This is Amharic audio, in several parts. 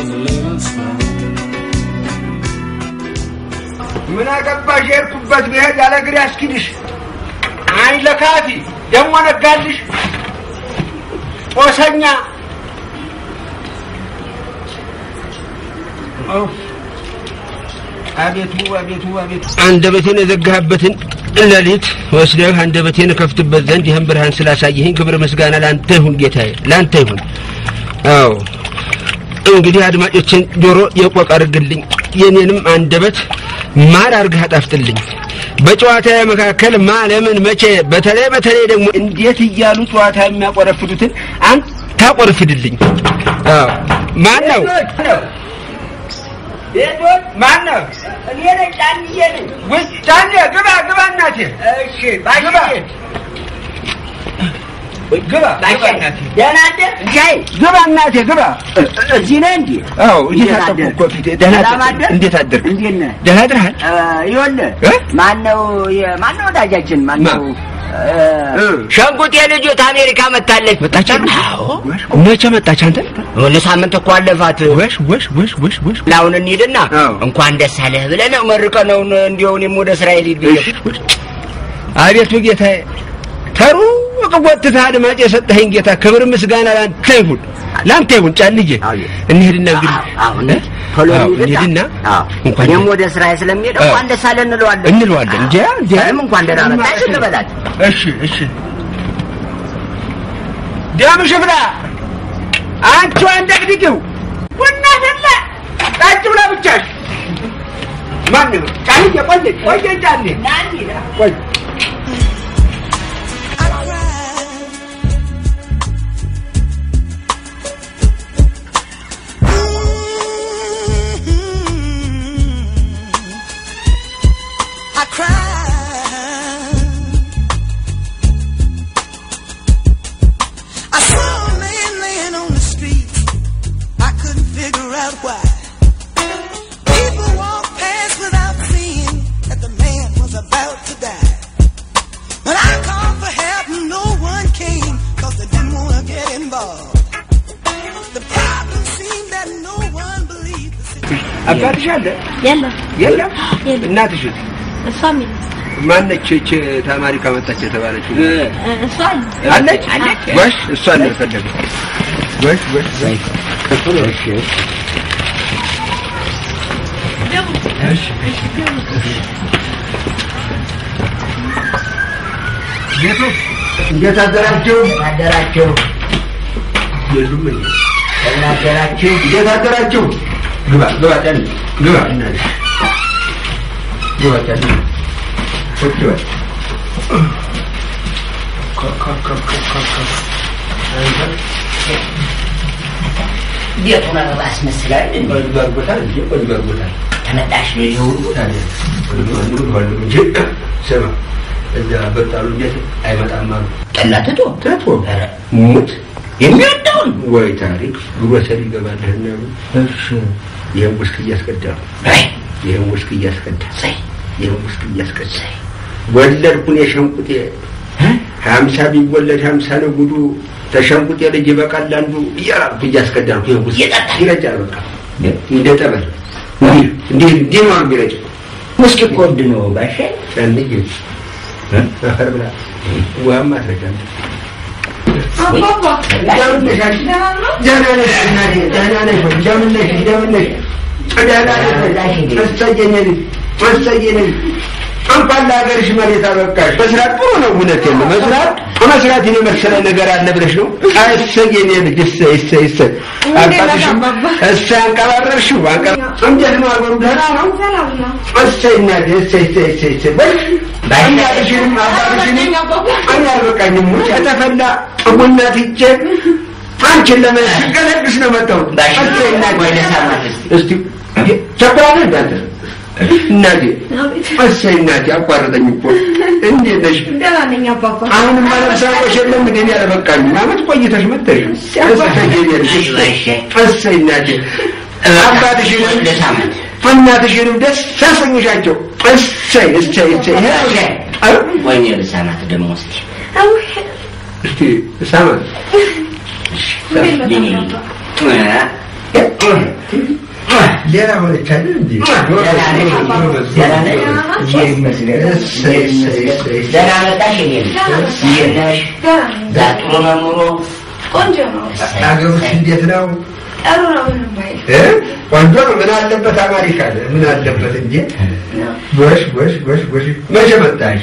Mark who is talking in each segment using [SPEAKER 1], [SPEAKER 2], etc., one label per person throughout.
[SPEAKER 1] a little slow.
[SPEAKER 2] ምን አገባሽ የሄድኩበት ብሄድ ያለ እግሬ አስኪድሽ። አይ ለካፊ ደግሞ ነጋልሽ ጦሰኛ። አቤቱ አቤቱ አቤቱ፣ አንደበቴን የዘጋህበትን ሌሊት ወስደህ አንደበቴን እከፍትበት ዘንድ ይህን ብርሃን ስላሳየኸኝ ክብር ምስጋና ለአንተ ይሁን ጌታዬ፣ ለአንተ ይሁን። አዎ እንግዲህ አድማጮችን ጆሮ የቆቅ አድርግልኝ፣ የኔንም አንደበት ማር አድርገህ አጣፍጥልኝ። በጨዋታ መካከል ማ ለምን መቼ በተለይ በተለይ ደግሞ እንዴት እያሉ ጨዋታ የሚያቆረፍዱትን አንተ ታቆርፍድልኝ። አዎ ማን ነው? ማን ነው?
[SPEAKER 3] እኔ ነኝ፣ ጫንዬ ነኝ።
[SPEAKER 2] ውይ ጫኔ፣ ግባ ግባ እናቴ።
[SPEAKER 3] እሺ ባሽዬ፣
[SPEAKER 2] ግባ ግባ ግባ እናቴ።
[SPEAKER 3] ደህና አደርክ?
[SPEAKER 2] ግባ እናቴ ግባ።
[SPEAKER 3] እዚህ ነህ እንዴ?
[SPEAKER 2] አዎ እየታጠብኩ እኮ ፊቴ። ደህና
[SPEAKER 3] ሰላም
[SPEAKER 2] አደርክ?
[SPEAKER 3] አደርክ?
[SPEAKER 2] እንዴት አደርክ?
[SPEAKER 3] እንዴት ነህ?
[SPEAKER 2] ደህና አድረሃል?
[SPEAKER 3] ይኸውልህ ማነው ማነው ወዳጃችን ማነው ሸንቁጤ ልጁ ከአሜሪካ መታለች።
[SPEAKER 2] መጣች? አዎ። መቼ መጣች አንተ?
[SPEAKER 3] ለሳምንት እኮ አለፋት።
[SPEAKER 2] ወሽ ወሽ ወሽ ወሽ ወሽ።
[SPEAKER 3] አሁን እንሂድና እንኳን ደስ አለህ ብለን መርቀነው እንዲያው እኔም ወደ እስራኤል ሂድ ብዬ።
[SPEAKER 2] አቤቱ ጌታዬ፣ ተሩቅ ጎትተህ አድማጭ የሰጠኸኝ ጌታ ክብር ምስጋና ለአንተ ይሁን፣ ለአንተ ይሁን። ጫንዬ እንሂድና እንግዲህ
[SPEAKER 3] ቶሎ
[SPEAKER 2] እንሂድና እንኳን
[SPEAKER 3] እኔም ወደ እስራኤል ስለሚሄድ እንኳን ደስ አለህ እንለዋለን
[SPEAKER 2] እንለዋለን። እንዴ እንዴ
[SPEAKER 3] እንኳን ደህና መጣሽ እንበላት።
[SPEAKER 2] እሺ እሺ። ደምሽ ብላ አንቺ አንደግድጊው ቡና ፈላ ጠጅ ብላ ብቻሽ። ማን ነው ጫንዬ? ቆየ ቆየ ጫንዬ ቆይ።
[SPEAKER 1] I cried. I saw a man laying on the street. I couldn't figure out why. People walked past without seeing that the man was about to die. But I called for help and no one came, 'cause they didn't want to get involved. The problem seemed that no one believed the situation.
[SPEAKER 2] አባትሽ አለ?
[SPEAKER 4] የለም።
[SPEAKER 2] የለም። እናትሽ?
[SPEAKER 4] እሷም የለም።
[SPEAKER 2] ማነች እች ተአሜሪካ መጣች የተባለችው?
[SPEAKER 4] እሷ
[SPEAKER 2] አለች? ወሽ እሷን ነው የፈለገው። ወሽ ወሽ ወሽ። እሺ ጌቱ እንዴት አደራችሁ?
[SPEAKER 3] አደራችሁ?
[SPEAKER 2] የሉም እንዴ?
[SPEAKER 3] ደህና አደራችሁ?
[SPEAKER 2] እንዴት አደራችሁ? ግባ ግባ ጫኔ ግባ እናቴ ግባ ጫኔ ቁጭ በል።
[SPEAKER 3] ቤቱን አበባ አስመስላል እንዴ?
[SPEAKER 2] ቆንጆ አድርጎታል እንዴ? ቆንጆ አድርጎታል።
[SPEAKER 3] ተመጣሽ ነው ይሄ ሁሉ።
[SPEAKER 2] ታዲያ ቆንጆ አድርጎታል እንጂ። ስማ እዛ በጣሉ እንዴት አይመጣም አሉ።
[SPEAKER 3] ጠላ ትቶ
[SPEAKER 2] ትቶ ሙት
[SPEAKER 3] የሚወደውን
[SPEAKER 2] ወይ ታሪክ ግሮሰሪ ይገባልህና አሉ።
[SPEAKER 3] እሺ
[SPEAKER 2] ይሄን ውስክ እያስቀዳ ይሄን ውስክ እያስቀዳ ይሄን ውስክ እያስቀዳ ወለድኩን የሸንቁጤ 50 ቢወለድ 50 ነው ጉዱ። ተሸንቁጤ ልጅ ይበቃል አንዱ እያላልኩ እያስቀዳልኩ ይሄን ውስክ ይረጫል። በቃ እንደ ጠበል እንዲህ እንዲህ እንዲህ ነው የሚረጨው።
[SPEAKER 3] ውስኪ እኮ ውድ ነው ጋሼ።
[SPEAKER 2] ጫንዬ አፈር ብላ ውሃም አትረጫም። እንደምን ነሽ? ደህና ነሽ እናቴ? ደህና ነሽ ወይ? እንደምን ነሽ? እንደምን ነሽ? ደህና ነሽ ወይ? እሰይ የኔ ልጅ፣ እሰይ የኔ ልጅ። እንኳን ለሀገርሽ መሬት አበቃሽ። መስራት ጥሩ ነው፣ እውነቴን ነው። መስራት መስራት የኔ መሰለ ነገር አለ ብለሽ ነው? እሰይ የኔ ልጅ፣ እሰይ እሰይ እሰይ። አባትሽም እሰይ አንቀባረርሽው። እንዴት ነው አገሩ? ደህና ነው? እሰይ እናቴ፣ እሰይ እሰይ እሰይ እሰይ። በል እናትሽንም አባትሽንም እኔ አልበቃኝም። ውጭ የተፈላ ቡና ትቼ አንቺን ለማየት ስገለግስ ነው መጣሁት። እሰይ እናቴ፣ እስቲ ቸኩላለህ እንደ አንተ እናቴ። እሰይ እናቴ፣ አቋረጠኝ እኮ። እንዴት ነሽ?
[SPEAKER 4] ደህና ነኝ አባባ።
[SPEAKER 2] አሁንማ ለብሳቆሽ የለም እንዴ? እኔ አልበቃኝም። አመት ቆይተሽ መጥተሽ። እሰይ የኔ ልጅ፣ እሰይ እናቴ። አባትሽንም እናትሽንም ደስ ያሰኝሻቸው። እሰይ እሰይ እሰይ።
[SPEAKER 3] ወይኔ ልሳማት ደግሞ እስቲ
[SPEAKER 2] እስቲ እሳማት።
[SPEAKER 3] የኔ ልጅ
[SPEAKER 2] ሌላ ሆነች አይደል እንዴ?
[SPEAKER 3] ደህና መጣሽ። እንዴት ነሽ? ጥሩ ነው ኑሮ?
[SPEAKER 4] ቆንጆ ነው።
[SPEAKER 2] አገሩስ እንዴት ነው?
[SPEAKER 4] ጥሩ ነው። ምንም አይልም።
[SPEAKER 2] ቆንጆ ነው። ምን አለበት አማሪካ ምን አለበት እንዴ? ጎሽ ጎሽ ጎሽ ጎሽ። መቼ መጣሽ?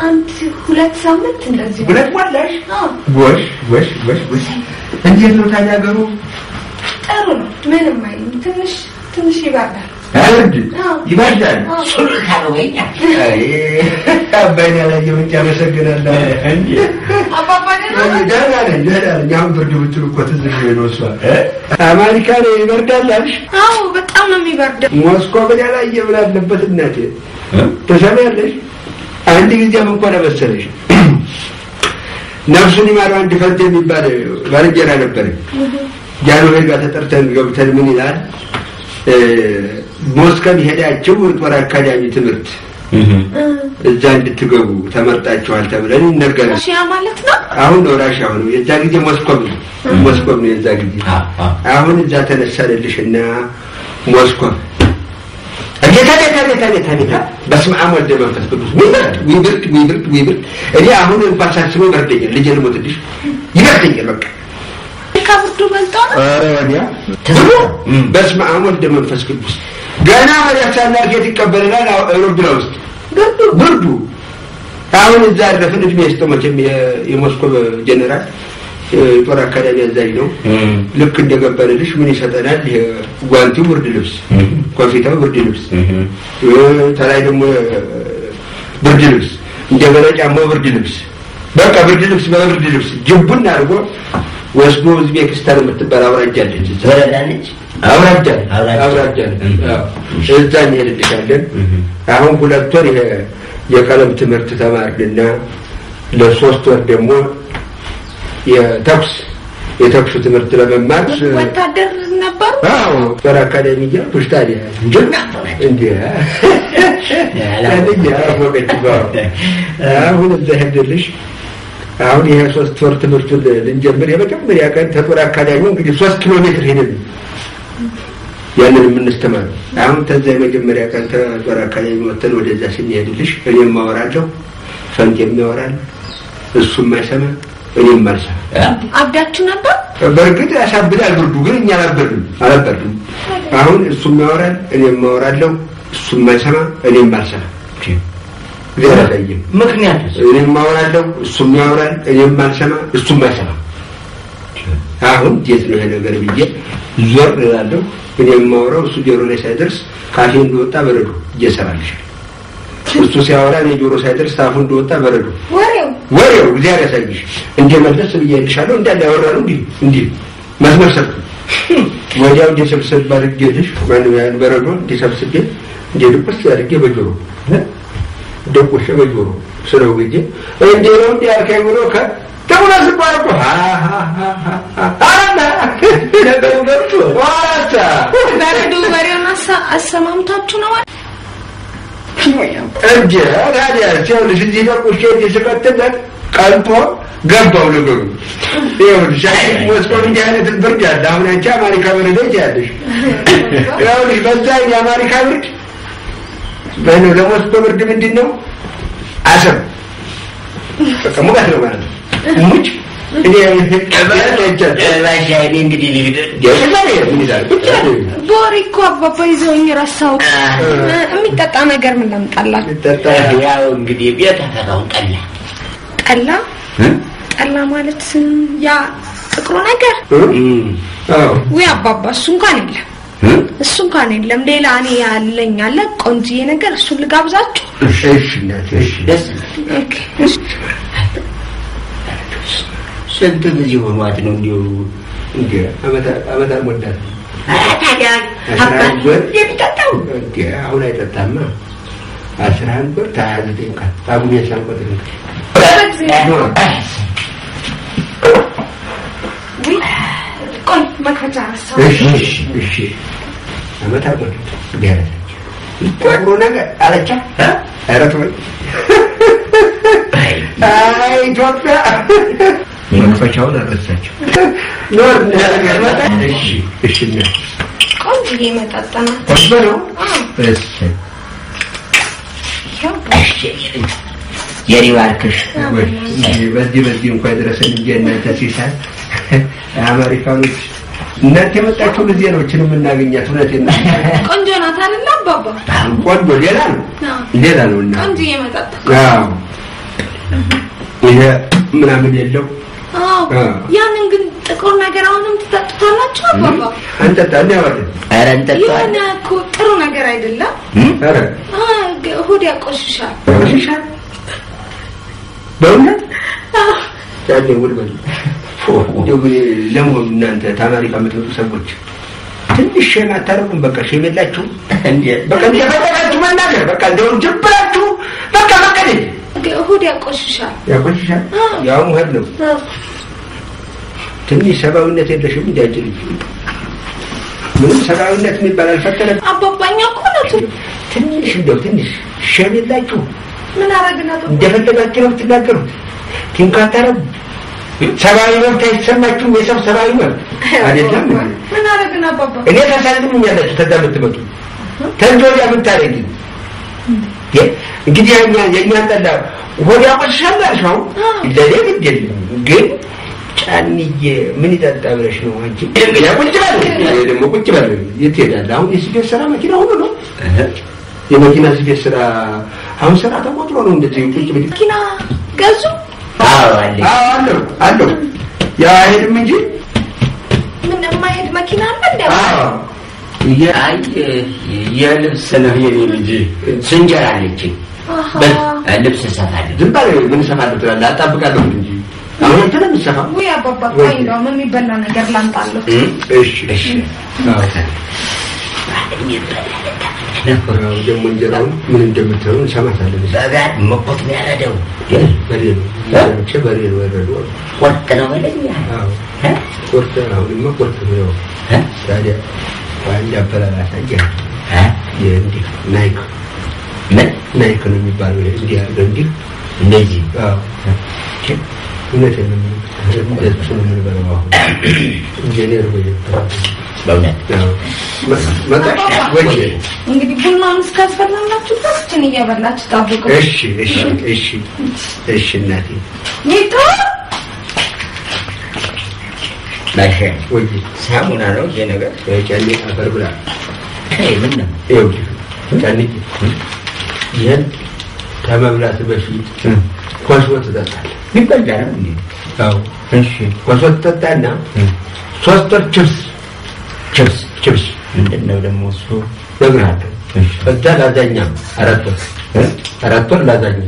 [SPEAKER 4] አንድ 2 ሳምንት እንደዚህ።
[SPEAKER 2] 2 ሞላሽ? ጎሽ ጎሽ ጎሽ ጎሽ። እንዴት ነው ታዲያ አገሩ?
[SPEAKER 4] ጥሩ ነው። ምንም አይልም። ትንሽ ትንሽ ይበርዳል።
[SPEAKER 2] እንዴ ይበርዳል?
[SPEAKER 3] ሱልታ ነው ወይኛ።
[SPEAKER 2] አይ አባዬ ያላየ ብቻ አመሰግናለሁ። እንዴ
[SPEAKER 4] አባባ
[SPEAKER 2] ደህና ነኝ ደህና ነኝ። አሁን ብርድ ብትሉ እኮ ትዝ ብሎኝ ነው። እሷ አሜሪካ ነው ይበርዳል አልሽ?
[SPEAKER 4] አዎ በጣም ነው የሚበርደው።
[SPEAKER 2] ሞስኮ ምን ያላየ ምን አለበት እናቴ? ትሰሚያለሽ? አንድ ጊዜ ምን እኮ ነው መሰለሽ ነፍሱን ይማረው አንድ ፈርድ የሚባል ባልንጀራ ነበረኝ። ጃንሆይ ጋር ተጠርተን ገብተን ምን ይላል ሞስኮ ሄዳችሁ ጦር አካዳሚ ትምህርት እዛ እንድትገቡ ተመርጣችኋል ተብለን ይነገራል።
[SPEAKER 4] ራሽያ ማለት ነው?
[SPEAKER 2] አሁን ነው ራሽያ ነው። የዛ ጊዜ ሞስኮ ነው። ሞስኮ ነው የዛ ጊዜ። አሁን እዛ ተነሳልልሽና ሞስኮ አቤት አቤት አቤት አቤት አቤት በስመ አብ ወወልድ ወመንፈስ ቅዱስ ይበርድ ይበርድ ይበርድ ይበርድ። እኔ አሁን እንኳን ሳስበው ይበርደኛል። ልጄ ልሞትልሽ ይበርደኛል በቃ
[SPEAKER 4] ከብርዱ በልጦ ነው።
[SPEAKER 2] ኧረ ወዲያ ብሎ በስመ አብ ወወልድ ወመንፈስ ቅዱስ ገና ወዲያ ሳናርጌት ይቀበለናል አውሮፕላን ውስጥ ብርዱ ብርዱ። አሁን እዛ አረፍን። እድሜ ይስጠው መቼም የሞስኮ ጀነራል ጦር አካዳሚ አዛዥ ነው። ልክ እንደገባንልሽ ምን ይሰጠናል? ጓንቲው ብርድ ልብስ፣ ኮፊታው ብርድ ልብስ፣ ተላይ ደግሞ ብርድ ልብስ፣ እንደገና ጫማው ብርድ ልብስ፣ በቃ ብርድ ልብስ በብርድ ልብስ ጅቡን አድርጎ ወስዶ ኡዝቤክስታን የምትባል አውራጃ አለች።
[SPEAKER 3] ወረዳ ነች።
[SPEAKER 2] አውራጃ አውራጃ እዛ እንሄድልሻለን። አሁን 2 ወር ይሄ የቀለም ትምህርት ተማርንና ለ3 ወር ደግሞ የተኩስ ትምህርት ለመማር
[SPEAKER 4] ወታደር ነበሩ።
[SPEAKER 2] አዎ ጦር አካዳሚ እያልኩሽ ታዲያ እንዴ አሁን እዛ ሄድልሽ። አሁን ይሄ 3 ወር ትምህርቱን ልንጀምር የመጀመሪያ ቀን ተጦር አካዳሚው እንግዲህ 3 ኪሎ ሜትር ሄደን ያንን የምንስተማረው። አሁን ተዛ የመጀመሪያ ቀን ተጦር አካዳሚ ወጥተን ወደዛ ስንሄድልሽ እኔም አወራለሁ፣ ፈንቴም ያወራል፣ እሱም አይሰማ እኔም አልሰማ።
[SPEAKER 4] አብዳችሁ ነበር?
[SPEAKER 2] በእርግጥ ያሳብዳል ብርዱ፣ ግን እኛ አላበድንም። አሁን እሱም ያወራል፣ እኔም አወራለሁ፣ እሱም አይሰማ እኔም አልሰማ። እግዚአብሔር ያሳየን።
[SPEAKER 3] ምክንያቱስ
[SPEAKER 2] እኔም አወራለሁ፣ እሱም ያወራል፣ እኔም አልሰማ፣ እሱም አይሰማ። አሁን እንዴት ነው ይሄ ነገር ብዬ ዞር እላለሁ። እኔ የማወራው እሱ ጆሮ ላይ ሳይደርስ ካፌ እንደወጣ በረዶ እየሰራልሻል። እሱ ሲያወራ እኔ ጆሮ ሳይደርስ ታፉ እንደወጣ በረዶ
[SPEAKER 4] ወሬው
[SPEAKER 2] ወሬው እግዚአብሔር ያሳይሽ። እንደመለስ ብዬልሻለሁ እንዳለ ያወራነው እንዲህ እንዲህ መስመር ሰርቶ ወዲያው እንዲሰብሰብ አድርጌልሽ ማነው ያን በረዶ እንዲሰብስቤ እንዲድቁስ አድርጌ በጆሮ ደቁሼ በጆሮ ስለው ጊዜ እንዴ ነው እንዴ ያልከኝ ብሎ ከተሙላ ስባርኩ ሃ ሃ ሃ አላ ነገሩ ገብቶ ዋታ
[SPEAKER 4] በረዶ ወሬውን አሰማምታችሁ ነው
[SPEAKER 2] እንዴ? ታዲያ ይኸውልሽ እዚህ ደቁሼ እንዲህ ስቀጥለት ቀልጦ ገባው ነገሩ። ይኸውልሽ ሞስኮ እንዲህ አይነት ብርድ አለ። አሁን አንቺ አሜሪካ በረዶ ትያለሽ። ይኸውልሽ በዛ የአሜሪካ ብርድ በእኔ ለሞስኮ ብርድ ምንድን ነው? አሰብ በቃ ሙቀት ነው ማለት ነው። ሙጭ እኔ
[SPEAKER 3] እንግዲህ
[SPEAKER 4] ቦሪ እኮ አባባ ይዘውኝ ረሳው። የሚጠጣ ነገር ምን ላምጣላችሁ?
[SPEAKER 3] ያው እንግዲህ ቤት አፈራውን ጠላ
[SPEAKER 4] ጠላ ጠላ ማለት ያ ጥቁሩ ነገር? ውይ አባባ እሱ እንኳን የለም፣ እሱ እንኳን የለም። ሌላ እኔ ያለኝ አለ ቆንጅዬ ነገር፣ እሱን ልጋብዛችሁ።
[SPEAKER 2] እሺ እናቴ እሺ።
[SPEAKER 3] ደስ
[SPEAKER 4] okay እሺ።
[SPEAKER 3] ስንት ጊዜ ሆኗት ነው እንዲሁ?
[SPEAKER 2] እንዴ አመት አልሞላትም።
[SPEAKER 3] ታዲያ አባት የሚጠጣው
[SPEAKER 2] እንዴ አሁን አይጠጣማ። 11 ወር 29 ቀን ጳጉሜ ሳንቆጥር
[SPEAKER 4] ቆይ መክፈቻ ረሳሁ።
[SPEAKER 2] እሺ እሺ። አመት አልሞላትም። ጥሩ ነገር አለቻ። ኧረ ተወኝ። አይ ኢትዮጵያ መክፈቻውን አረሳቸው። ኖር እሺ እሺ
[SPEAKER 4] ቆንጆ መጠጥ ናት።
[SPEAKER 2] ቆንጆ ነው። እሺ
[SPEAKER 3] እሺ የኔ ባርክሽ።
[SPEAKER 2] በዚህ በዚህ እንኳን ድረሰን እንጂ እናንተ ሲሳይ አሜሪካኖች እናንተ የመጣችሁ ጊዜ ነው እችን የምናገኛት። እውነቴን ነው።
[SPEAKER 4] ቆንጆ ናት አይደል አባባ?
[SPEAKER 2] ቆንጆ ሌላ ነው ሌላ ነው እና
[SPEAKER 4] ቆንጆ የመጠጥ
[SPEAKER 2] አዎ ይሄ ምናምን የለው።
[SPEAKER 4] አዎ ያንን ግን ጥቁር ነገር አሁንም ትጠጡታላችሁ አባባ?
[SPEAKER 2] አንጠጣ እንያወጥ
[SPEAKER 3] ኧረ እንጠጣ።
[SPEAKER 4] የሆነ እኮ ጥሩ ነገር አይደለም።
[SPEAKER 2] ኧረ
[SPEAKER 4] ሆድ ያቆሽሻል።
[SPEAKER 2] ያቆሽሻል በእውነት ያኔ ውል በል እንደው ግን ለመሆኑ እናንተ ተአሜሪካ የምትመጡ ሰዎች ትንሽ shame አታደርጉም? በቃ shame የላችሁም? በቃ እንደፈለጋችሁ መናገር በቃ እንደው ጅብራችሁ በቃ በቃ
[SPEAKER 4] ሆድ ያቆሽሻል።
[SPEAKER 2] ያቆሽሻል። ያው ሆድ ነው። ትንሽ ሰብአዊነት የለሽም እንዴ አንቺ ልጅ? ምንም ሰብአዊነት የሚባል አልፈጠረም
[SPEAKER 4] አባባኛ እኮ ነው።
[SPEAKER 2] ትንሽ እንደው ትንሽ shame የላችሁም?
[SPEAKER 4] ምን አደረግን አባባ?
[SPEAKER 2] እንደፈለጋችሁ ነው የምትናገሩት። think አታደርጉም። ሰብአዊ መብት አይሰማችሁም? የሰው ሰብአዊ መብት አይደለም።
[SPEAKER 4] ምን አደረግን አባባ?
[SPEAKER 2] እኔ ታሳዝኑኛላችሁ። ከዛ የምትመጡ ተንጆ ወዲያ ምን ታደርጊ? እንግዲህ የእኛን ጠላ ሆድ ያቆሽሻል አልሽ። አሁን ለእኔ ግድ የለም ግን ጫንዬ ምን ይጠጣ ብለሽ ነው አንቺ? እንግዲህ ቁጭ በል ደግሞ ቁጭ በል። የት ትሄዳለህ አሁን? የስፌት ስራ መኪና ሁሉ ነው የመኪና ስፌት ስራ አሁን ስራ ተቆጥሮ ነው እንደዚህ ቁጭ ብለህ
[SPEAKER 4] መኪና ገዙ?
[SPEAKER 3] አዎ አለኝ።
[SPEAKER 2] አዎ አለው አለው። ያ አይሄድም እንጂ
[SPEAKER 4] ምን የማይሄድ መኪና አለ እንዴ?
[SPEAKER 2] አዎ
[SPEAKER 3] አይ የልብስ ነው የኔ ልጅ። ስንጀራ አለችኝ። ልብስ እሰፋለሁ።
[SPEAKER 2] ዝም በል ምን እሰፋለሁ ትላለህ? አጣብቃለሁ እንጂ አሁን አንተ ነው የምትሰፋው።
[SPEAKER 4] ውይ አባባ ቆይ እንደውም የሚበላ ነገር ላምጣለሁ።
[SPEAKER 2] እሺ እሺ። ደግሞ እንጀራውን ምን እንደምትለው እንሰማታለን።
[SPEAKER 3] በጋር መኮት ነው ያረደው።
[SPEAKER 2] በሬ ነው በሬ ነው ያረደው።
[SPEAKER 3] ቁርጥ ነው በለኝ።
[SPEAKER 2] ቁርጥ አሁንማ ቁርጥ ነው። ታዲያ አንድ አበላል አሳየህ። እንዲህ ናይክ
[SPEAKER 3] ምን
[SPEAKER 2] ናይክ ነው የሚባለው እንዲህ ያለ እንዲህ
[SPEAKER 3] እንደዚህ።
[SPEAKER 2] አዎ እውነቴን ነው። እንደሱ ነው የምንበላው አሁን። ኢንጂነር ወይ
[SPEAKER 3] በእውነት
[SPEAKER 2] መጣሽ ወይ?
[SPEAKER 4] እንግዲህ ቡናውን እስካስፈላላችሁ ድረስ እችን እየበላችሁ ጠብቁ።
[SPEAKER 2] እሺ እሺ እሺ እሺ እናቴ
[SPEAKER 4] ሚጡ
[SPEAKER 3] ባሻ
[SPEAKER 2] ወይ
[SPEAKER 3] ሳሙና ነው ይሄ ነገር።
[SPEAKER 2] ጫኔ አፈር ብላ።
[SPEAKER 3] ምን ነው
[SPEAKER 2] ይኸውልህ ጫኔ ይሄን ከመብላት በፊት ኮሶ ትጠጣለህ።
[SPEAKER 3] የሚበላ ነው እንዴ?
[SPEAKER 2] አዎ
[SPEAKER 3] እሺ
[SPEAKER 2] ኮሶ ትጠጣና 3 ወር ችፕስ
[SPEAKER 3] ችፕስ
[SPEAKER 2] ችፕስ
[SPEAKER 3] ምንድን ነው ደግሞ እሱ?
[SPEAKER 2] እነግርሃለሁ። ከዛ ላዛኛ 4 ወር 4 ወር ላዛኛ።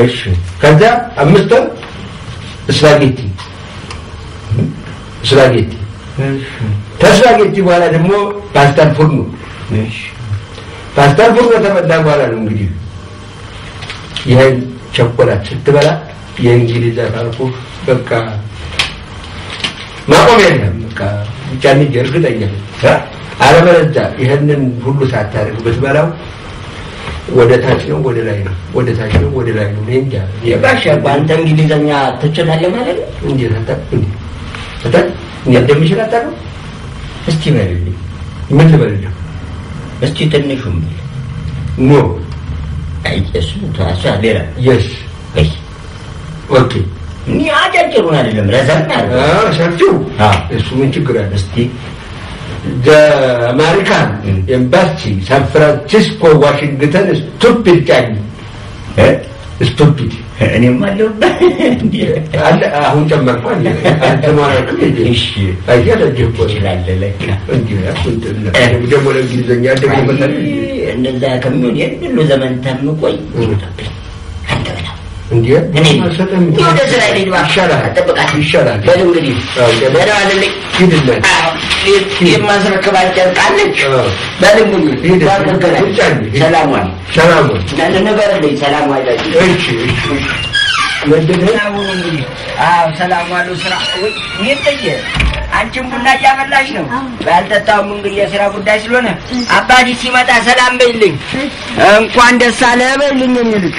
[SPEAKER 3] እሺ
[SPEAKER 2] ከዛ 5 ወር ስፓጌቲ ስፓጌቲ። ከስፓጌቲ በኋላ ደግሞ ፓስታን ፎርኖ።
[SPEAKER 3] እሺ
[SPEAKER 2] ፓስታን ፎርኖ ተበላ በኋላ ነው እንግዲህ ይሄን ቸኮላት ስትበላ የእንግሊዝ አልኩህ በቃ ማቆም የለም። በቃ ጫንዬ እርግጠኛ ነኝ። አለበለዚያ ይሄንን ሁሉ ሳታደርግ ብትበላው ወደ ታች ነው ወደ ላይ ነው ወደ ታች ነው ወደ ላይ ነው። እኔ እንጃ።
[SPEAKER 3] ባሻ አንተ እንግሊዘኛ ትችላለህ ማለት ነው?
[SPEAKER 2] እንዴት አታውቅም እንዴ? አታውቅም? እኔ እንደምችል አታውቅም?
[SPEAKER 3] እስቲ በልልኝ።
[SPEAKER 2] ምን ልበልልህ?
[SPEAKER 3] እስቲ ትንሹም በል።
[SPEAKER 2] No
[SPEAKER 3] አይ እሱ ተዋሳ ሌላ።
[SPEAKER 2] Yes
[SPEAKER 3] አይ
[SPEAKER 2] Okay።
[SPEAKER 3] እኔ አጫጭሩን አይደለም ረዘም አድርገው።
[SPEAKER 2] አዎ ሰፊው።
[SPEAKER 3] አዎ
[SPEAKER 2] እሱ ምን ችግር አለ?
[SPEAKER 3] እስቲ
[SPEAKER 2] The American Embassy San Francisco Washington stupid ጫኝ stupid
[SPEAKER 3] እኔም አለሁበት እንዴ?
[SPEAKER 2] አለ አሁን ጨመርኩ አለ አንተ ማረክ እንዴ?
[SPEAKER 3] እሺ
[SPEAKER 2] አየህ ለዚህ እኮ
[SPEAKER 3] ትችላለህ ለካ።
[SPEAKER 2] እንዴ ደግሞ ለእንግሊዘኛ ደግሞ መሰለኝ
[SPEAKER 3] እንደዛ ከሚሆን የሁሉ ዘመን ተምቆይ ይቅርብኝ። አንተ በላ
[SPEAKER 2] እንዴ
[SPEAKER 3] እኔ
[SPEAKER 2] አልሰጥህም።
[SPEAKER 3] ወደ ስራ ልሂድ እባክህ።
[SPEAKER 2] ይሻላል
[SPEAKER 3] አጠብቃት
[SPEAKER 2] ይሻላል።
[SPEAKER 3] በል እንግዲህ ደህና ዋልልኝ።
[SPEAKER 2] ሂድልህ።
[SPEAKER 3] የማስረክባት ጨርቅ አለች። በል እንግዲህ
[SPEAKER 2] ሂድ።
[SPEAKER 3] ባልከገናኝ። ሰላም ዋል።
[SPEAKER 2] ሰላም ዋል።
[SPEAKER 3] ንገርልኝ። ሰላም ዋል።
[SPEAKER 2] እሺ እሺ።
[SPEAKER 3] ሰላም ሁኑ እንግዲህ። አዎ ሰላም ዋሉ። ስራ ወይ ሚጥዬ አንቺም ቡና እያፈላሽ ነው። ባልጠጣሁም እንግዲህ የስራ ጉዳይ ስለሆነ አባቴ ሲመጣ ሰላም በይልኝ። እንኳን ደስ አለህ በይልኝ የኔ ልጅ።